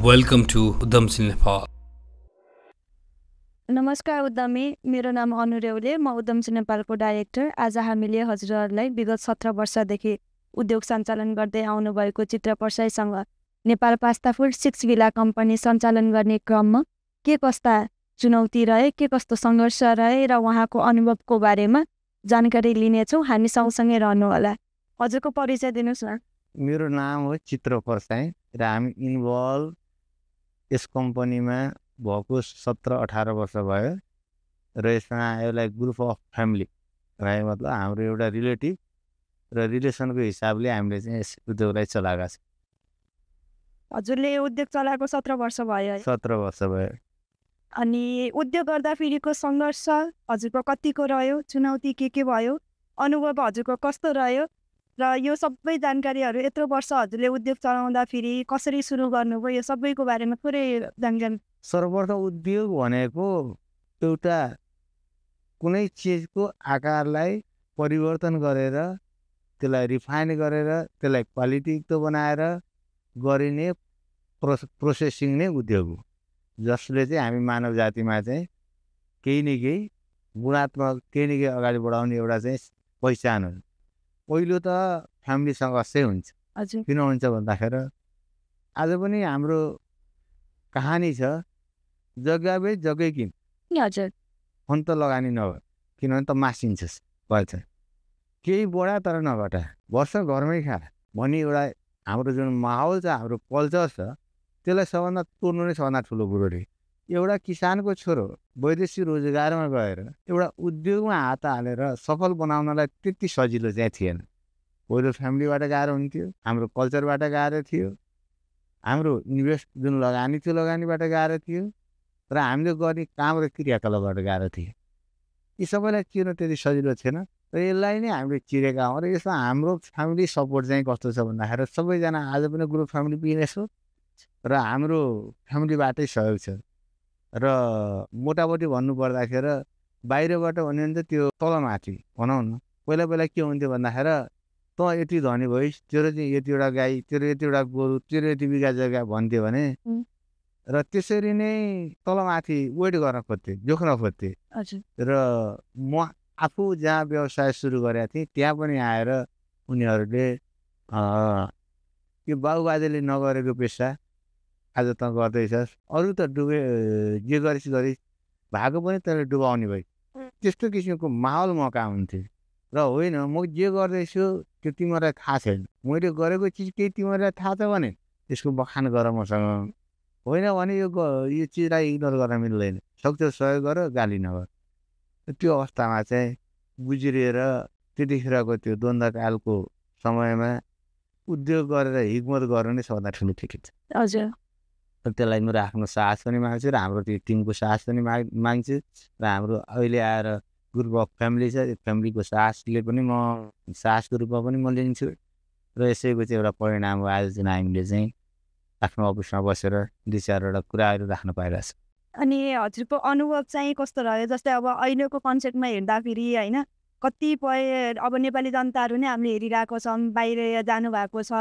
Welcome to Udamsil Nepal. नमस्कार उद्यमी, मेरो नाम अनु रेउले, म उद्यमसिल नेपालको डाइरेक्टर। आज हामीले हजुरहरूलाई विगत 17 वर्षदेखि उद्योग सञ्चालन गर्दै आउनुभएको चित्र पर्साईसँग Nepal pasta food 6 villa company सञ्चालन गर्ने क्रममा के कस्ता चुनौती रहे, के कस्तो सङ्घर्ष रहे र उहाँको अनुभवको बारेमा जानकारी लिनेछौँ। हामी सँगसँगै रहनुहोला। हजुरको परिचय दिनुहोस् न। मेरो नाम हो चित्र पर्साई र हामी इन्भल्भ यस कम्पनीमा भएको 17-18 वर्ष भयो र यसमा यसलाई ग्रुप अफ फ्यामिली भयो, मतलब हाम्रो एउटा रिलेटिभ र रिलेसनको हिसाबले हामीले चाहिँ यस उद्योगलाई चलाएका छौँ। हजुरले उद्योग चलाएको 17 वर्ष भयो है? 17 वर्ष भयो। अनि उद्योग गर्दाखेरिको सङ्घर्ष हजुरको कतिको रह्यो, चुनौती के भयो, अनुभव हजुरको कस्तो रह्यो र यो सबै जानकारीहरू यत्रो वर्ष हजुरले उद्योग चलाउँदाखेरि कसरी सुरु गर्नुभयो, यो सबैको बारेमा थोरै जानकारी। सर्वप्रथम उद्योग भनेको एउटा कुनै चिजको आकारलाई परिवर्तन गरेर त्यसलाई रिफाइन गरेर त्यसलाई क्वालिटीयुक्त बनाएर गरिने प्रोसेसिङ नै उद्योग हो, जसले चाहिँ हामी मानव जातिमा चाहिँ केही न केही गुणात्मक केही न केही अगाडि बढाउने एउटा चाहिँ पहिचान हो। पहिलो त फ्यामिली सङ्घर्षै हुन्छ। किन हुन्छ भन्दाखेरि आज पनि हाम्रो कहानी छ, जग्गा बे जग्गै किन, हजुर, फोन त लगानी नगर, किनभने त मासिन्छस् भएछ, केही बढा तर नघटा, वर्ष घरमै खा भन्ने एउटा हाम्रो जुन माहौल छ, हाम्रो कल्चर छ, त्यसलाई सबभन्दा तोड्नु नै सबभन्दा ठुलो कुरो रे। एउटा किसानको छोरो वैदेशिक रोजगारमा गएर एउटा उद्योगमा हात हालेर सफल बनाउनलाई त्यति सजिलो चाहिँ थिएन। पहिलो फ्यामिलीबाट गाह्रो हुन्थ्यो, हाम्रो कल्चरबाट गाह्रो थियो, हाम्रो इन्भेस्ट जुन लगानी थियो लगानीबाट गाह्रो थियो, र हामीले गर्ने काम र क्रियाकलापबाट गाह्रो थियो। यी सबैलाई चिर्न त्यति सजिलो थिएन र यसलाई नै हामीले चिरेका हौँ। र यसमा हाम्रो फ्यामिली सपोर्ट चाहिँ कस्तो छ भन्दाखेरि सबैजना आज पनि ग्रुप फ्यामिली बिजनेस हो र हाम्रो फ्यामिलीबाटै सहयोग छ। र मोटामोटी भन्नुपर्दाखेरि बाहिरबाट भन्यो भने त त्यो तलमाथि भनौँ न, पहिला के हुन्थ्यो भन्दाखेरि त यति धनी भइस्, तेरो चाहिँ यतिवटा गाई, तेरो यतिवटा गोरु, तेरो यति बिघा जग्गा भन्थ्यो भने, र त्यसरी नै तलमाथि वेट गर्न खोज्थे, जोख्न खोज्थे। र म आफू जहाँ व्यवसाय सुरु गरेका थिएँ त्यहाँ पनि आएर उनीहरूले यो बाबुबाजेले नगरेको पेसा आज त गर्दैछस्, अरू त डुबे जे गरिस् भएको पनि त्यसले डुबाउने भयो। त्यस्तो किसिमको माहौल मौका हुन्थ्यो। र होइन, म जे गर्दैछु त्यो तिमीहरूलाई थाहा छैन, मैले गरेको चिज केही तिमीहरूलाई थाहा छ भने त्यसको बखान गर मसँग, होइन भने यो चिजलाई इग्नोर गर्न मिल्दैन, सक्दो सहयोग गर, गाली नगर। त्यो अवस्थामा चाहिँ गुज्रिएर त्यतिखेरको त्यो द्वन्द्वकालको समयमा उद्योग गरेर हिक्मत गर्नु नै सबभन्दा ठुलो टिकट छ। हजुर, त्यसलाई मेरो आफ्नो साहस पनि माग्छु र हाम्रो त्यो टिमको साहस पनि माग्छु र हाम्रो अहिले आएर ग्रुप अफ फ्यामिली छ, फ्यामिलीको साहसले पनि म साहसको रूपमा पनि म लिन्छु र यसैको चाहिँ एउटा परिणाम हो। आज चाहिँ हामीले चाहिँ आफ्नो अफिसमा बसेर 2-4वटा कुराहरू राख्न पाइरहेको छ। अनि हजुरको अनुभव चाहिँ कस्तो रह्यो? जस्तै अब अहिलेको कन्सेप्टमा हेर्दाखेरि होइन, कतिपय अब नेपाली जनताहरू नै हामीले हेरिरहेको छौँ, बाहिर जानुभएको छ,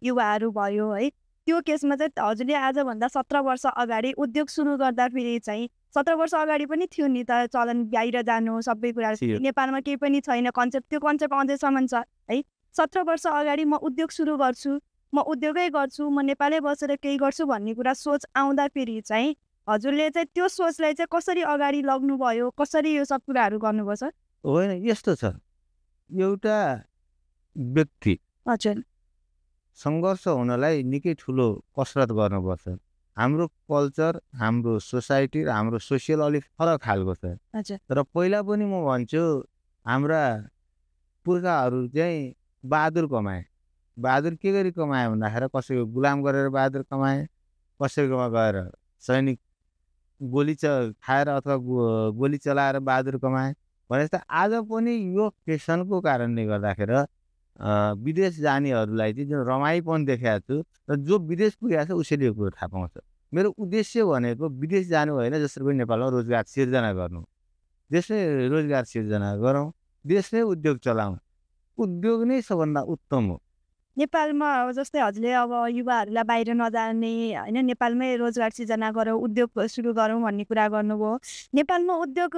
युवाहरू भयो है। त्यो केसमा चाहिँ हजुरले आजभन्दा 17 वर्ष अगाडि उद्योग सुरु गर्दाखेरि चाहिँ 17 वर्ष अगाडि पनि थियो नि त चलन, बाहिर जानु सबै कुरा, नेपालमा केही पनि छैन कन्सेप्ट, त्यो कन्सेप्ट अझैसम्म छ है। 17 वर्ष अगाडि म उद्योग सुरु गर्छु, म उद्योगै गर्छु, म नेपालै बसेर केही गर्छु भन्ने कुरा सोच आउँदाखेरि चाहिँ हजुरले चाहिँ त्यो सोचलाई चाहिँ कसरी अगाडि लग्नुभयो, कसरी यो सब कुराहरू गर्नुभयो सर? होइन, यस्तो छ, एउटा व्यक्ति हजुर सङ्घर्ष हुनलाई निकै ठुलो कसरत गर्नुपर्छ। हाम्रो कल्चर, हाम्रो सोसाइटी र हाम्रो सोसियल अलिक फरक खालको छ। तर पहिला पनि म भन्छु हाम्रा पुर्खाहरू चाहिँ बहादुर कमाए। बहादुर के गरी कमाए भन्दाखेरि कसैको गुलाम गरेर बहादुर कमाए, कसैकोमा गएर सैनिक गोली खाएर अथवा गोली चलाएर बहादुर कमाए। भनेपछि त आज पनि यो फेसनको कारणले गर्दाखेरि विदेश जानेहरूलाई चाहिँ जुन रमाइपन देखाएको छु र जो विदेश पुगेको छ उसैले यो कुरो थाहा पाउँछ। मेरो उद्देश्य भनेको विदेश जानु होइन, जसरी पनि नेपालमा रोजगार सिर्जना गर्नु, देशमै रोजगार सिर्जना गरौँ, देशमै उद्योग चलाउँ। उद्योग नै सबभन्दा उत्तम हो। नेपालमा अब जस्तै हजुरले अब युवाहरूलाई बाहिर नजाने होइन नेपालमै रोजगार सिर्जना गरौँ उद्योग सुरु गरौँ भन्ने कुरा गर्नुभयो। नेपालमा उद्योग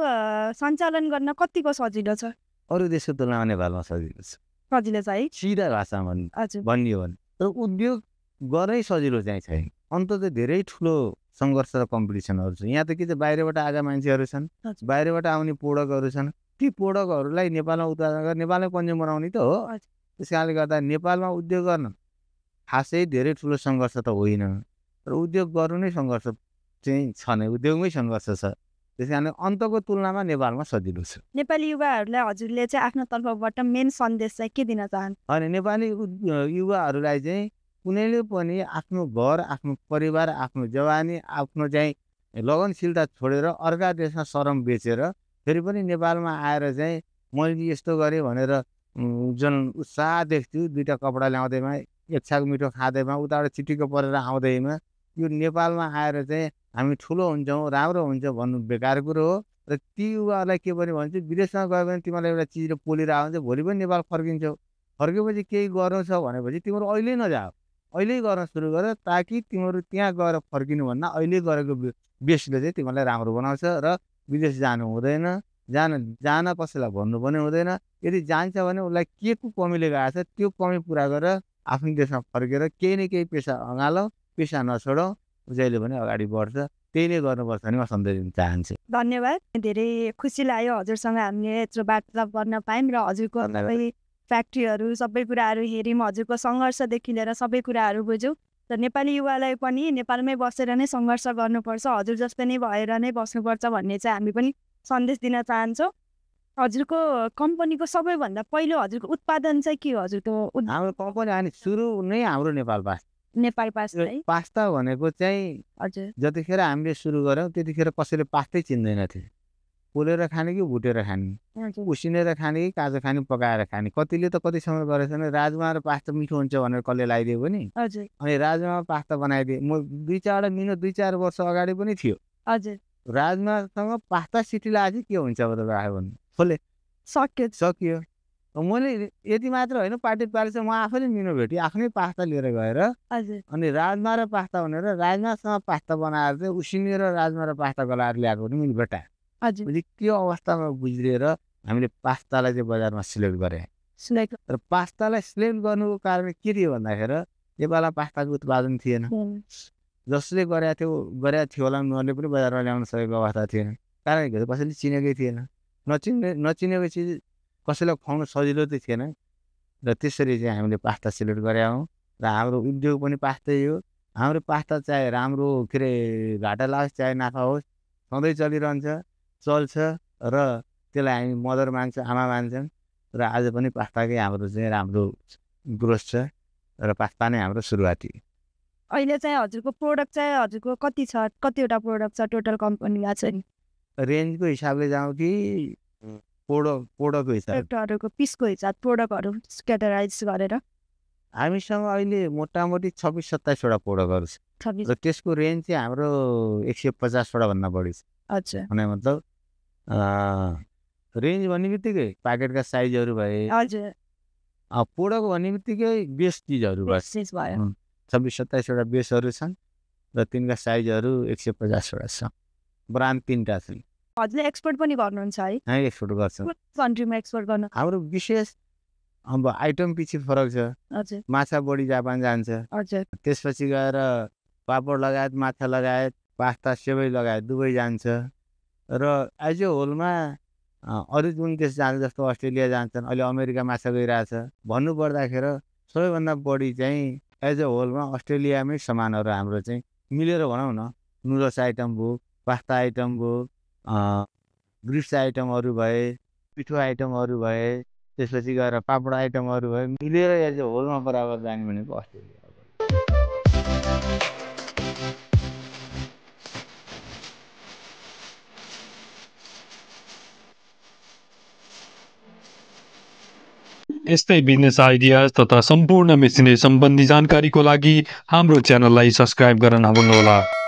सञ्चालन गर्न कतिको सजिलो छ? अरू देशको तुलनामा नेपालमा सजिलो छ। सजिलो छ है? सिधा भाषामा हजुर भनियो भने तर उद्योग गर्नै सजिलो चाहिँ छैन। अन्तत धेरै ठुलो सङ्घर्ष र कम्पिटिसनहरू छ। यहाँ त के छ, बाहिरबाट आएका मान्छेहरू छन्, हजुर बाहिरबाट आउने प्रोडक्टहरू छन्, ती प्रोडक्टहरूलाई नेपालमा उत्पादन गरेर नेपालमै कन्ज्युम बनाउने त हो। हजुर त्यस कारणले गर्दा नेपालमा उद्योग गर्न खासै धेरै ठुलो सङ्घर्ष त होइन, तर उद्योग गर्नु नै सङ्घर्ष चाहिँ छ नै, उद्योगमै सङ्घर्ष छ। त्यस कारणले अन्तको तुलनामा नेपालमा सजिलो छ। नेपाली युवाहरूलाई हजुरले चाहिँ आफ्नो तर्फबाट मेन सन्देश चाहिँ के दिन चाहन्छ? अनि नेपाली युवाहरूलाई चाहिँ कुनैले पनि आफ्नो घर, आफ्नो परिवार, आफ्नो जवानी, आफ्नो चाहिँ लगनशीलता छोडेर अर्का देशमा शरम बेचेर फेरि पनि नेपालमा आएर चाहिँ मैले यस्तो गरेँ भनेर जुन उत्साह देख्छु, दुईवटा कपडा ल्याउँदैमा, एक छाक मिठो खाँदैमा, उताबाट चिटिक्क परेर आउँदैमा, यो नेपालमा आएर चाहिँ हामी ठुलो हुन्छौँ, राम्रो हुन्छ भन्नु बेकार कुरो हो। र ती युवाहरूलाई के पनि भन्छु, विदेशमा गयो भने तिमीलाई एउटा चिज पोलिरहेको हुन्छ, भोलि पनि नेपाल फर्किन्छौ। फर्केपछि केही गर्नु छ भनेपछि तिमीहरू अहिले नजाऊ, अहिले गर्न सुरु गर, ताकि तिमीहरू त्यहाँ गएर फर्किनुभन्दा अहिले गरेको बेसले चाहिँ तिमीलाई राम्रो बनाउँछ। र विदेश जानु हुँदैन, जान कसैलाई भन्नु पनि हुँदैन। यदि जान्छ भने उसलाई के को कमीले गएको छ त्यो कमी पुरा गरेर आफ्नो देशमा फर्केर केही न केही पेसा अँगालौँ, पेसा नछोडौँ, जहिले पनि अगाडि बढ्छ। त्यही नै गर्नुपर्छ भने म सन्देश दिन चाहन्छु। धन्यवाद। धेरै खुसी लाग्यो हजुरसँग हामीले यत्रो वार्तालाप गर्न पायौँ र हजुरको धन्यवाद। सबै फ्याक्ट्रीहरू सबै कुराहरू हेऱ्यौँ, हजुरको सङ्घर्षदेखि लिएर सबै कुराहरू बुझ्यौँ। र नेपाली युवालाई पनि नेपालमै बसेर नै सङ्घर्ष गर्नुपर्छ, हजुर जस्तै नै भएर नै बस्नुपर्छ भन्ने चाहिँ हामी पनि सन्देश दिन चाहन्छौँ। हजुरको कम्पनीको सबैभन्दा पहिलो हजुरको उत्पादन चाहिँ के हो? हजुरको हाम्रो कम्पनी अनि सुरु नै हाम्रो नेपाल पास्ता। नेपाल पास्ता है? पास्ता भनेको चाहिँ हजुर जतिखेर हामीले सुरु गऱ्यौँ त्यतिखेर कसैले पास्तै चिन्दैन थियो। पोलेर खाने कि भुटेर खाने, हजुर उसिनेर खाने कि काँचो खाने, पकाएर खाने। कतिले त कतिसम्म गरेछ भने राजमा र पास्ता मिठो हुन्छ भनेर कसले लगाइदियो पनि, हजुर अनि राजमा पास्ता बनाइदिए। म 2-4 वर्ष अगाडि पनि थियो, हजुर राजमासँग पास्ता सिटी लगाएपछि के हुन्छ भनेर आयो भने खोले सक्यो। मैले यति मात्र होइन, पार्टी पालेर म आफैले मिनो भेटेँ, आफ्नै पास्ता लिएर गएर हजुर अनि राजमा र पास्ता भनेर राजमासँग पास्ता बनाएर चाहिँ उसिनेर राजमा र पास्ता गलाएर ल्याएको पनि मैले भेटाएँ। हजुर मैले त्यो अवस्थामा बुझिदिएर हामीले पास्तालाई चाहिँ बजारमा सिलेक्ट गरेँ। सुनेको र पास्तालाई सिलेक्ट गर्नुको कारण के थियो भन्दाखेरि नेपालमा पास्ताको उत्पादन थिएन। जसले गरेको थियो होला उनीहरूले पनि बजारमा ल्याउन सकेको अवस्था थिएन। कारण के कसैले चिनेकै थिएन। नचिनेको चिज कसैलाई खुवाउन सजिलो त थिएन। र त्यसरी चाहिँ हामीले पास्ता सिलेक्ट गरेका हौँ। र हाम्रो उद्योग पनि पास्तै हो। हाम्रो पास्ता चाहे राम्रो के अरे घाटा लागोस् चाहे नाफा होस्, सधैँ चलिरहन्छ, चल्छ। र त्यसलाई हामी मदर मान्छौँ, आमा मान्छौँ। र आज पनि पास्ताकै हाम्रो चाहिँ राम्रो ग्रोथ छ। र पास्ता नै हाम्रो सुरुवाती। अहिले चाहिँ हजुरको प्रोडक्ट चाहिँ हजुरको कति छ? कतिवटा प्रोडक्ट छ टोटल कम्पनीमा चाहिँ? रेन्जको हिसाबले जाउँ कि प्रोडक्टको हिसाब? प्रोडक्टहरूको पिसको हिसाब, प्रोडक्टहरू क्याटेगराइज गरेर हामीसँग अहिले मोटामोटी 26-27वटा प्रोडक्टहरू छ। 26 र त्यसको रेन्ज चाहिँ हाम्रो 150वटा भन्दा बढी छ। अच्छा भने मतलब रेन्ज भन्ने बित्तिकै प्याकेटका साइजहरू भए, हजुर प्रोडक्ट भन्ने बित्तिकै बेस चिजहरू भए। बेस भयो 26-27वटा बेसहरू छन् र तिनका साइजहरू 150वटा छ। ब्रान्ड 3टा छन्। हजुरले एक्सपोर्ट पनि गर्नुहुन्छ है? हामी एक्सपोर्ट गर्छौँ। कुन कन्ट्रीमा एक्सपोर्ट गर्नु? हाम्रो विशेष अब आइटम पछि फरक छ। हजुर माछा बढी जापान जान्छ, हजुर त्यसपछि गएर पापड लगायत, माछा लगायत, पास्ता, सेवै लगायत दुबई जान्छ। र एज ए होलमा अरू जुन देश जान्छ जस्तो अस्ट्रेलिया जान्छन्, अहिले अमेरिका माछा गइरहेछ। भन्नुपर्दाखेरि सबैभन्दा बढी चाहिँ एज ए होलमा अस्ट्रेलियामै सामानहरू हाम्रो चाहिँ मिलेर भनौँ न, नुडल्स आइटम भयो, पास्ता आइटम भयो, ग्रिप्स आइटमहरू भए, पिठो आइटमहरू भए, त्यसपछि गएर पापड आइटमहरू भए, मिलेर एज ए होलमा बराबर जाने भनेको अस्ट्रेलिया। यस्तै बिजनेस आइडिया तथा सम्पूर्ण मेसिनरी सम्बन्धी जानकारीको लागि हाम्रो च्यानललाई सब्स्क्राइब गर्न नभुल्नुहोला।